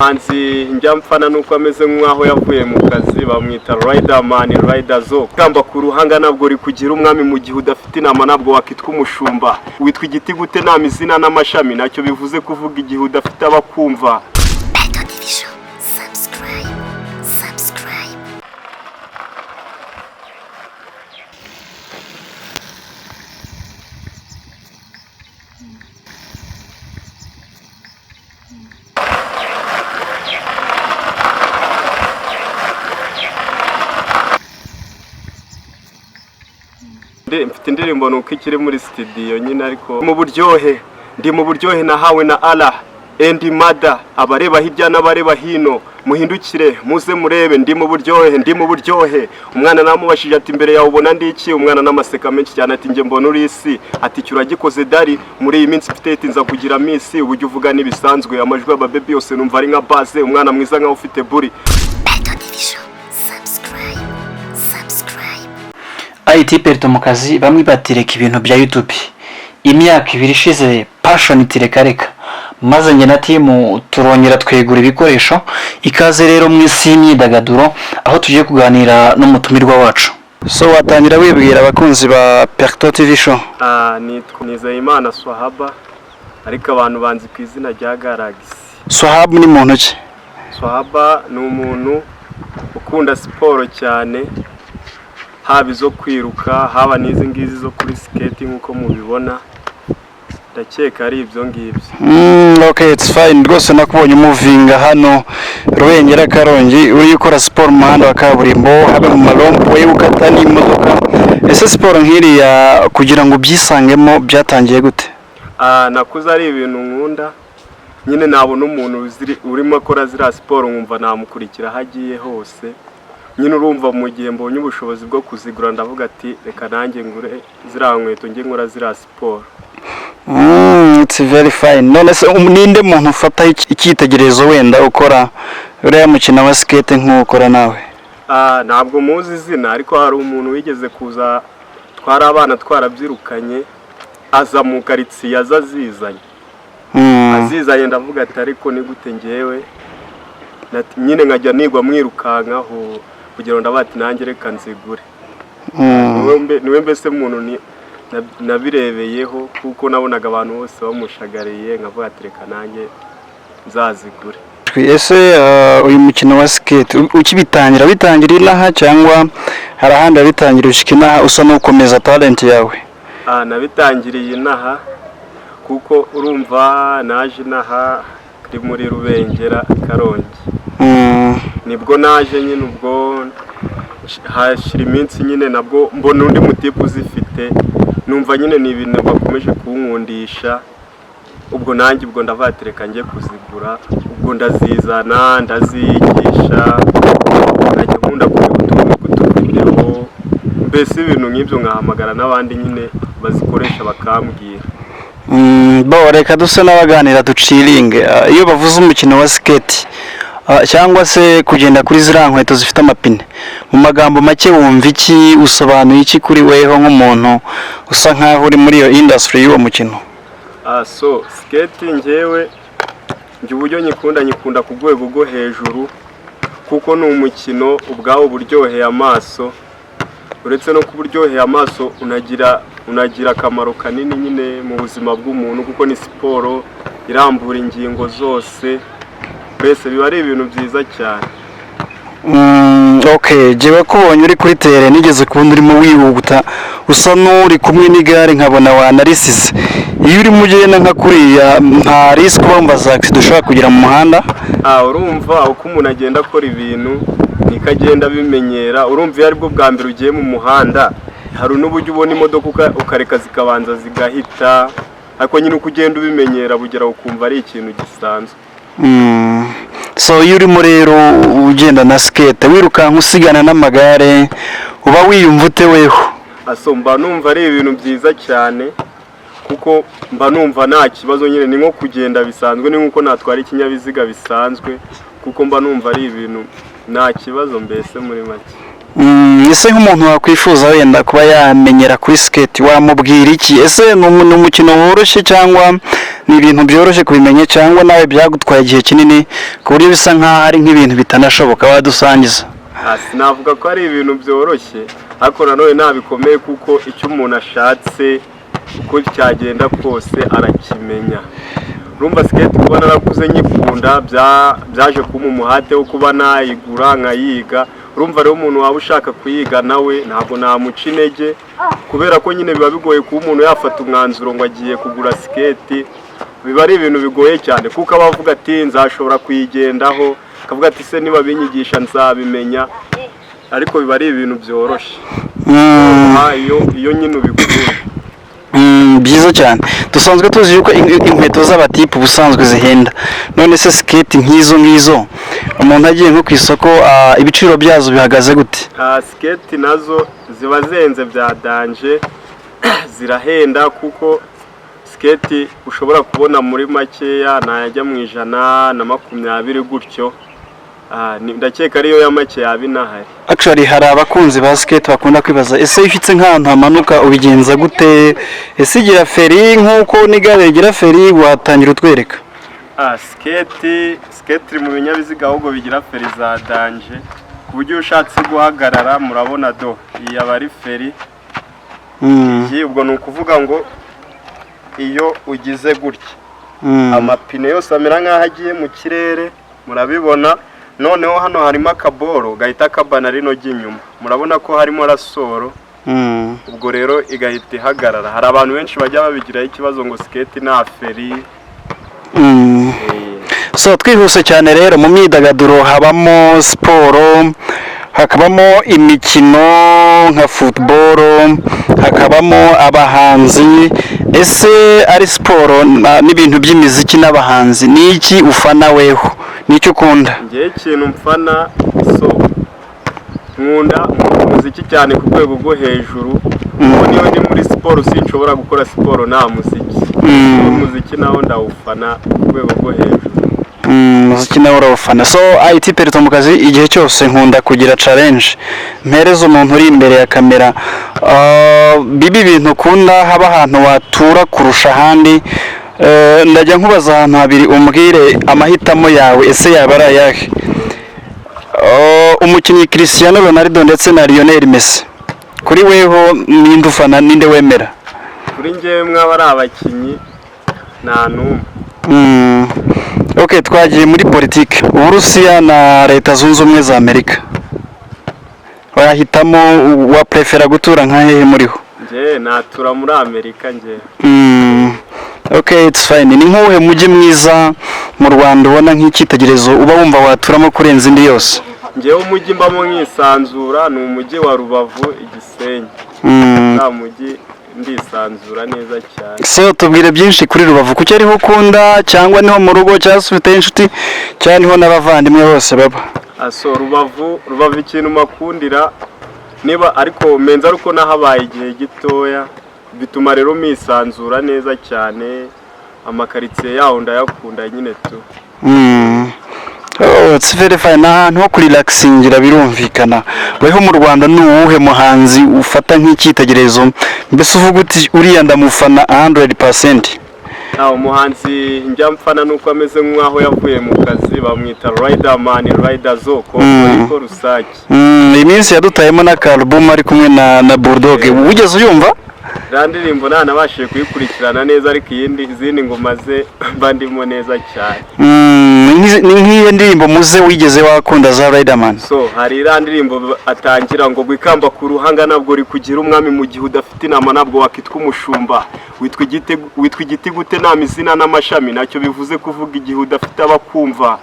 Umuhanzi njya mfana nuko ameze nk'aho yavuye mu kazi, bamwita Riderman, Rider Zo. Kamba ku ruhanga ntabwo rikugira umwami. Mu gihe udafite inama ntabwo wakitwa umushumba. Witwa igiti gute nta mizina n'amashami? Ntacyo bivuze kuvuga igihe udafite abakumva. Beto TV Show. Subscribe. Subscribe. Mfite indirimbo nuko ikiri muri studio nyine, ariko mu buryohe, ndi mu buryohe nahawe na Allah and mother. Abareba hirya n'abareba hino, muhindukire muze murebe, ndi mu buryohe, ndi mu buryohe. Umwana namubashije ati: "Imbere yawe ubona ndi iki?" Umwana n'amaseka menshi cyane ati: "Njye mbona uri isi." Ati: "Icyo uragikoze dari. Muri iyi minsi mfite hit, nza kugira miss. Uburyo uvuga n'ibisanzwe, amajwi y'ababebi yose numva ari nka base. Umwana mwiza nkaho ufite buri." Beto TV Show. Subscribe. Subscribe. IT Perito mu kazi, bamwe batireka ibintu bya YouTube. Imyaka 2 ishize passion itireka reka, maze njye na team turongera twegura ibikoresho. Ikaze rero mu isi y'imyidagaduro, aho tugiye kuganira n'umutumirwa wacu. So watangira wibwira abakunzi ba Perto TV Show. Ah, nitwa Nizeyimana Swahaba, ariko abantu banzi ku izina rya Galaxy. Swahab ni muntu ki? Swahaba ni umuntu ukunda siporo cyane, haba izo kwiruka, haba n'izi ngizi zo kuri skate nk'uko mubibona. Ndakeka ari ibyo ngibyo. Okay, it's fine. Rwose nakubonye umuvinga hano Rubengera, Karongi, uri gukora siporo mu muhanda wa kaburimbo, habe mu ma rond-point ukata n'imodoka. Ese siporo nk'iriya kugira ngo ubyisangemo byatangiye gute? Ah, nakuze ari ibintu nkunda nyine. Nabona umuntu urimo akora ziriya siporo nkumva namukurikira aho agiye hose nyine. Urumva, mu gihe mbonye ubushobozi bwo kuzigura, ndavuga ati: "Reka nanjye ngure ziriya nkweto, njye nkora ziriya siporo." It's very fine. None se ninde muntu ufata icyitegererezo wenda ukora uriya mukino wa skate nk'ukora nawe? Ah, ntabwo muzi izina, ariko hari umuntu wigeze kuza, twari abana twarabyirukanye, aza mu karitsiye, aza azizanye. Azizanye ndavuga ati: "Ariko ni gute ngewe?" Nyine nkajya nigwa mwirukankaho kugira ngo ndavuga ati: "Nanjye reka nzigure." Niwe mbese muntu nabirebeyeho, kuko nabonaga abantu bose bamushagariye, nkavuga ati: "Reka nanjye nzazigure." Ese uyu mukino wa skate ukibitangira, bitangira inaha cyangwa hari ahandi wabitangira ushika inaha usa n'ukomeza talent yawe? Ah, nabitangiriye inaha, kuko urumva naje inaha ndi muri Rubengera, Karongi. Nibwo naje nyine, ubwo hashira iminsi nyine nabwo mbona undi mutipe uzifite, numva nyine ni ibintu bakomeje kunkundisha. Ubwo nanjye ubwo ndavuga ati: "Reka njye kuzigura." Ubwo ndazizana, ndaziyigisha, nkajya nkunda kureba utuntu tw'utuvidewo, mbese ibintu nk'ibyo, nkahamagara n'abandi nyine bazikoresha bakambwira. Bo reka duse n'abaganira duciringe. Iyo bavuze umukino wa skate cyangwa se kugenda kuri ziriya nkweto zifite amapine, mu magambo make wumva iki? Usobanuye iki kuri weho nk'umuntu usa nkaho uri muri iyo industry y'uwo mukino? Ah, so skate njyewe njye uburyo nyikunda, nyikunda ku rwego rwo hejuru, kuko ni umukino ubwawo uba uryoheye amaso. Uretse no kuba uryoheye amaso, unagira akamaro kanini nyine mu buzima bw'umuntu, kuko ni siporo irambura ingingo zose. Mbese biba ari ibintu byiza cyane. Okay, jewe kubonye uri kuri terrain, nigeze kubona urimo wihuta usa n'uri kumwe n'igare, nkabona wanarisize. Iyo urimo ugenda nka kuriya, nta risk uba wumva za accident ushobora kugira mu muhanda? Ah, urumva uko umuntu agenda akora ibintu niko agenda abimenyera. Urumva, iyo aribwo bwa mbere ugiye mu muhanda, hari n'uburyo ubona imodoka ukareka zikabanza zigahita, ariko nyine uko ugenda ubimenyera bugera ukumva ari ikintu gisanzwe. So iyo urimo rero ugenda na skate, wirukanka usigana n'amagare, uba wiyumva ute weho? Aso mba numva ari ibintu byiza cyane, kuko mba numva nta kibazo nyine, ni nko kugenda bisanzwe, ni nkuko natwara ikinyabiziga bisanzwe, kuko mba numva ari ibintu nta kibazo mbese muri make. Ese nk'umuntu wakwifuza wenda kuba yamenyera kuri skate wamubwira iki? Ese ni umukino woroshye cyangwa Ni ibintu byoroshye kubimenya, cyangwa nawe byagutwaye igihe kinini ku buryo bisa nk'aho ari nk'ibintu bitanashoboka? Wadusangiza? Sinavuga ko ari ibintu byoroshye, ariko nanone nta bikomeye, kuko icyo umuntu ashatse, uko cyagenda kose arakimenya. Urumva, skate kuba narakuze nyikunda, byaje kumpa umuhate wo kuba nayigura nkayiga. Urumva rero, umuntu waba ushaka kuyiga nawe ntabwo namuca intege, kubera ko nyine biba bigoye kuba umuntu yafata umwanzuro ngo agiye kugura skate. Biba ari ibintu bigoye cyane, kuko aba avuga ati: "Nzashobora kuyigendaho?" Akavuga ati: "Se niba binyigisha nzabimenya?" Ariko biba ari ibintu byoroshye iyo nyine ubikunda. Byiza cyane. Dusanzwe tuzi yuko inkweto z'abatipu ubusanzwe zihenda. None se skate nk'izo ngizo, umuntu agiye nko ku isoko, ibiciro byazo bihagaze gute? Skate nazo ziba zihenze bya danger, zirahenda, kuko skate ushobora kubona muri makeya nayajya mu 120 gutyo. Ndakeka ariyo ya make yaba inahari. Actually, hari abakunzi ba skate bakunda kwibaza: ese iyo ushyitse nk'ahantu hamanuka ubigenza gute? Ese igira feri nk'uko n'igare rigira feri? Watangira utwereka. Skate iri mu binyabiziga ahubwo bigira feri za danger, ku buryo iyo ushatse guhagarara, murabona do, iyi aba ari feri. Iyi ubwo ni ukuvuga ngo iyo ugize gutya, amapine yose amera nk'aho agiye mu kirere, murabibona. Noneho hano harimo akaboro gahita kabana rino ry'inyuma, murabona ko harimo ressort. Ubwo rero igahita ihagarara. Hari abantu benshi bajya babigiraho ikibazo ngo skate nta feri. So, twihuse cyane rero, mu myidagaduro habamo siporo, hakabamo imikino nka football, hakabamo abahanzi. Ese ari siporo n'ibintu by'imiziki n'abahanzi, ni iki ufana weho? Ni icyo ukunda? Ngewe ikintu mfana, so nkunda umuziki cyane ku rwego rwo hejuru, kuko niyo ndi muri siporo sinshobora gukora siporo nta muziki. Umuziki nawo ndawufana ku rwego rwo hejuru. Umuziki nawe urawufana. So, IT Perito, mu kazi igihe cyose nkunda kugira challenge mpereza umuntu uri imbere ya kamera. Biba ibintu ukunda, haba ahantu watura kurusha ahandi. Ndajya nkubaza ahantu habiri, umbwire amahitamo yawe, ese yaba ari ayahe? Umukinnyi Cristiano Ronaldo ndetse na Lionel Messi, kuri weho ninde ufana, ninde wemera? Kuri njyewe mwaba ari abakinnyi, nta n'umwe. Ok, twagiye muri politiki. Uburusiya na Leta Zunze Ubumwe za Amerika, wahitamo, wa prefera gutura nka hehe muriho? Njye natura muri Amerika njye. Ok, it's fine. Ni nk'uwuhe mujyi mwiza mu Rwanda ubona nk'icyitegererezo, uba wumva waturamo kurenza indi yose? Njyewe umujyi mbamo nkisanzura ni umujyi wa Rubavu, Igisenyi. Nta mujyi, ndisanzura neza cyane. So, tubwire byinshi kuri Rubavu. Kuki ariho ukunda? Cyangwa niho mu rugo, cyangwa se ufite inshuti, cyangwa niho n'abavandimwe bose baba? So, Rubavu ikintu makundira, niba ariko menza ariko nahabaye igihe gitoya, bituma rero misanzura neza cyane. Amakaritsiye yaho ndayakunda nyine tu. Oh, it's very fine. Ni ahantu ho kurelaxingira, birumvikana. Weho mu Rwanda ni uwuhe muhanzi ufata nk'icyitegererezo, mbese uvuga uti: "Uriya ndamufana 100%"? Umuhanzi njya mfana nuko ameze nk'aho yavuye mu kazi, bamwita Riderman, Rider Zoko ariko Rusake. Iyi minsi yadutayemo n'akalbum ari kumwe na Bulldog, wigeze uyumva? Iriya ndirimbo ntanabashije kuyikurikirana neza, ariko izindi ngoma ze mba ndimo neza cyane. Ni nk'iyo ndirimbo muze wigeze wakunda za Riderman? So, hari iriya ndirimbo atangira ngo: "Gwikamba ku ruhanga ntabwo rikugira umwami, mu gihe udafite inama ntabwo wakitwa umushumba, witwa igiti gute nta izina n'amashami, ntacyo bivuze kuvuga igihe udafite abakumva."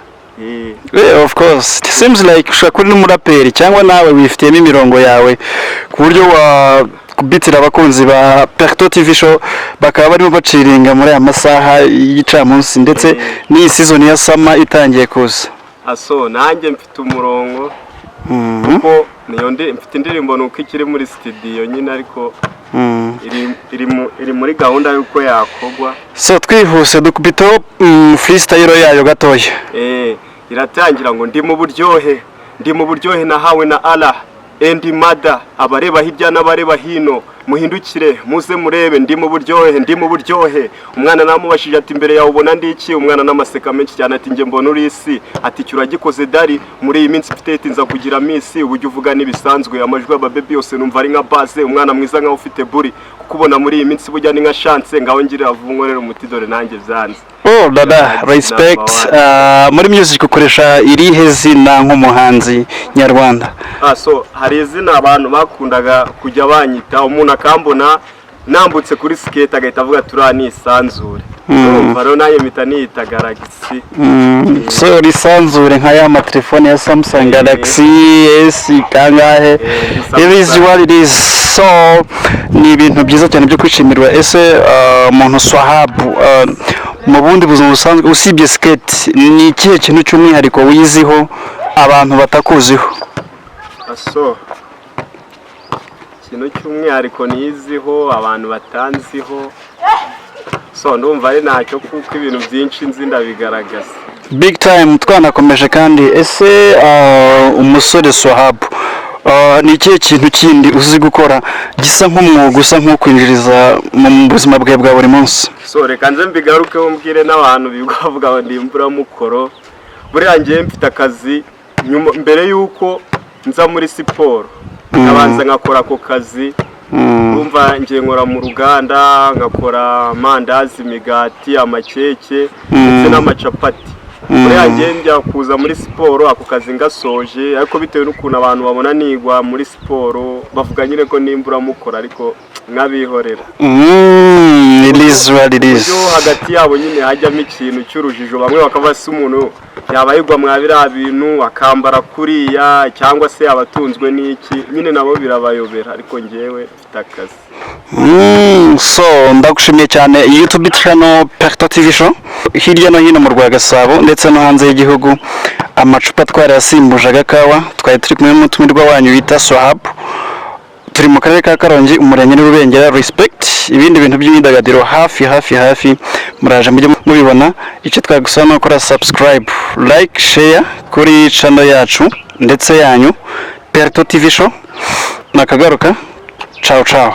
Yeah, of course. It seems like ushobora kuba uri n'umuraperi, cyangwa nawe wifitiyemo imirongo yawe ku buryo wakubitira abakunzi ba Perto TV Show bakaba barimo baciringa muri aya masaha y'igicamunsi, ndetse n'iyi season ya summer itangiye kuza. So, nanjye mfite umurongo, kuko niyo ndi mfite indirimbo, ni uko ikiri muri studio nyine, ariko iri muri gahunda y'uko yakogwa. So, twihuse, dukubiteho freestyle yayo gatoya. Iratangira ngo: "Ndi mu buryohe, ndi mu buryohe nahawe na Allah and mother, abareba hirya n'abareba hino Muhindukire muze murebe, ndi mu buryohe, ndi mu buryohe. Umwana namubashije ati: "Imbere yawe ubona ndi iki?" Umwana n'amaseka menshi cyane ati: "Njye mbona uri isi." Ati: "Icyo uragikoze dari, muri iyi minsi mfite nza kugira misi uburyo uvuga n'ibisanzwe, amajwi y'ababebi yose numva ari nka baze. Umwana mwiza nkaho ufite buri kukubona muri iyi minsi burya ni nka chance. Ngaho ngirira vuba unkorere umuti, dore nanjye byanze." Oh dada, respect. Muri music ukoresha irihe zina nk'umuhanzi nyarwanda? Ah, so hari izina abantu bakundaga kujya banyita, umuntu akambona nambutse kuri skate agahita avuga turiya ni isanzure. Urumva rero nanjye mpita niyita Galaxy. So risanzure nka ya matelefone ya Samsung Galaxy S kangahe? Ni It is Samsung. what it is. So ni ibintu byiza cyane byo kwishimirwa. Ese umuntu Swahabu, mu bundi buzima busanzwe usibye skate, ni ikihe kintu cy'umwihariko wiziho abantu batakuziho? Ah, so ikintu cy'umwihariko niziho abantu batanziho, so ndumva ari ntacyo, kuko ibintu byinshi nzi ndabigaragaza. Big time. Twanakomeje kandi, ese umusore Swahabu, ni ikihe kintu kindi uzi gukora gisa nk'umwuga, usa nk'ukwinjiriza mu buzima bwawe bwa buri munsi? So reka nze mbigarukeho, mbwire n'abantu birirwa bavuga ngo ndi imburamukoro. Buriya ngewe mfite akazi nyuma, mbere y'uko nza muri siporo nkabanza nkakora ako kazi. Urumva ngiye nkora mu ruganda, nkakora amandazi, imigati, amakeke ndetse n'amacapati. Buriya ngiye njya kuza muri siporo ako kazi ngasoje, ariko bitewe n'ukuntu abantu babona nigwa muri siporo, bavuga nyine ko nimburamukoro, ariko nkabihorera. It is what it is. Buryo hagati yabo nyine hajyamo ikintu cy'urujijo, bamwe bakavuga se umuntu yaba yigwa mwa biriya bintu akambara kuriya, cyangwa se yaba atunzwe n'iki? Nyine nabo birabayobera, ariko ngewe mfite akazi. So ndagushimiye cyane. YouTube channel Perto TV Show, hirya no hino mu rwa Gasabo ndetse no hanze y'igihugu, amacupa twarayasimbuje agakawa. Twari turi kumwe n'umutumirwa wanyu bita Swahab. Turi mu karere ka Karongi, umurenge ni Rubengera. Respect. Ibindi bintu by'imyidagaduro hafi hafi hafi muraje mujye mubibona. Icyo twagusaba ni ukora subscribe, like, share kuri channel yacu ndetse yanyu Perto TV Show. Nakagaruka, ciao ciao.